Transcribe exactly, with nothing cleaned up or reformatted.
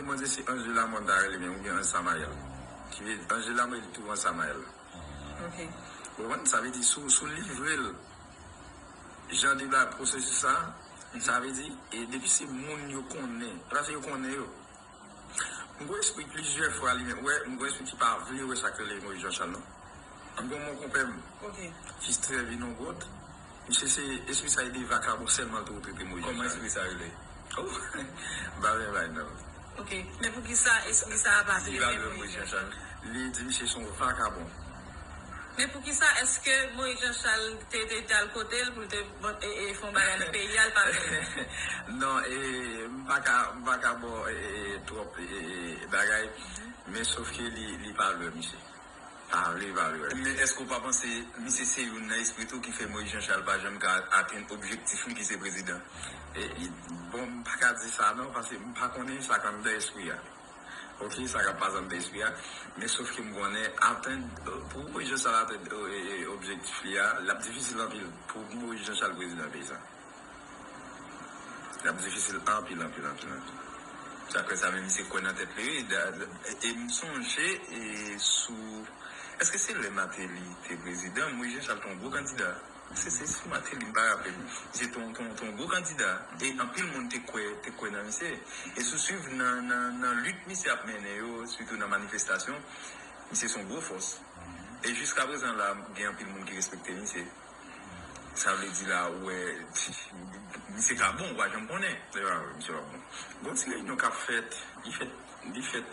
Mwen se Angela Monta rele men oubyen Ange Samael. Ki vle Angela mwen li tou Ange Samael. Ok. Ou konprann? Sa vle di sou sou livre l jan de la pwosesis sa, sa vle di e depi se moun yo konnen, paske yo konnen yo. M gwo espri plizyè fwa li men wè m gwo espri ki pa vle wè sa k rele Moïse Jean Charles non. M gwo mon konpè m Ok. ki trè vin on gwòt. Misye se espri sa e de vakabon sèlman l tou trete Moïse Jean Kòman Charles. Espri sa rele? Oh, ba men bay non. Ok. Men poukisa espri sa a pa vle Li pa wè vle Moïse Moïse Jean Jean Charles? Charles. Li di misye se yon vakabon. Men poukisa èske Moïse Jean Charles te te al kote l pou l te ban- e e fè yon bagay nan peyi a l pa vle? Non, e m pa ka m pa ka bò e, e, twòp e, e, e, bagay. Men sof ke li li pa vle misye. Pa vle pa vle. Men èske w pa panse misye se youn nan espri tou ki fè Moïse Jean Charles pa janm ka atenn objektif li ki se prezidan? E, e, bon, m pa ka di sa non, paske m pa konnen sa k anndan espri a. Ok, sa k ap pase anndan espri a. Men sof ke m konnen atenn, pou Moïse Jean Charles atenn e, e, e, objektif li a, l ap difisil anpil pou Moïse Jean Charles prezidan peyi sa. L ap difisil anpil, anpil, anpil, anpil. Sa kwè sa menm misye kwè nan tèt li wi. Da- E m sonje e sou èske se lè Martelly te prezidan, Moïse Jean Charles te yon gwo kandida. Se se sou Martelly m pa rapele m. Misye te yon- te yon- te yon gwo kandida. E anpil moun te kwè te kwè nan misye. E si w swiv nan nan nan lit misye ap mennen yo, sitou nan manifestasyon, misye se yon gwo fòs. E jiska prezan la gen anpil moun ki respekte misye. Sa vle di la ou wè misye ka bon ou pa janm konnen. Se pa vre, misye pa bon. Gon ti reyinyon k ap fèt, li fèt, li fèt